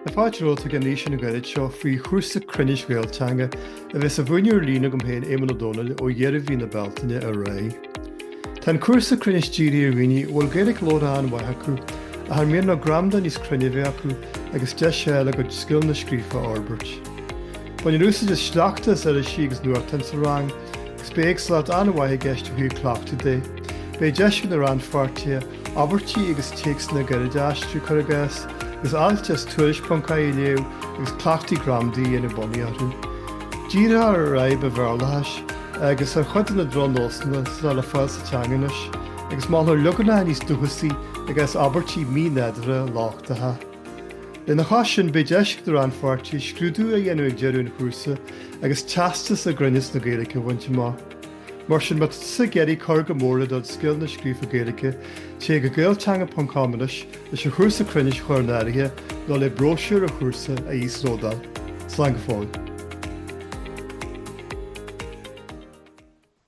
Tá fáilte romhat chuig an fhíseán gairid seo faoi chúrsa cruinnis Ghaelteanga a bheas á mhúineadh ar líne agam féin, Éamonn Ó Dónaill, ó dheireadh mhí na Bealtaine ar aghaidh. Tá an cúrsa cruinnis dírithe ar dhaoine a bhfuil Gaeilge labhartha an-mhaith acu ach ar mian leo gramadach níos cruinne a bheith acu agus deis a fháil a gcuid scileanna scríofa a fhorbairt. Bainfear úsáid as sleachta as irisí agus nuachtáin sa rang agus beidh éagsúlacht an-mhaith i gceist ó thaobh cleachtaidh de. Beidh deis ag na rannpháirtithe abairtí agus téacsanna gairide a aistriú, cuir i gcás, agus ailt as Tuairisc.ie a léamh agus cleachtaí gramadaí a dhéanamh bunaithe orthu. Díreofar ar fhadhb an Bhéarlachais agus ar chuid de na drochnósanna atá le fáil sa teanga anois, agus molfar leaganacha níos dúchasaí i gcás abairtí mí-nádúrtha lochtacha. Lena chois sin, beidh deis ag na rannpháirtithe scrúdú a dhéanamh ag deireadh an chúrsa agus teastas i gcruinneas na Gaeilge a bhaint amach. Mar sin, má tá tusa ag iarraidh cur go mór le do scileanna scríofa Gaeilge, téigh go gaelteanga.com anois leis an chúrsa cruinnis a chur in áirithe nó le bróisiúr an chúrsa a íoslódáil. Slán go fóill.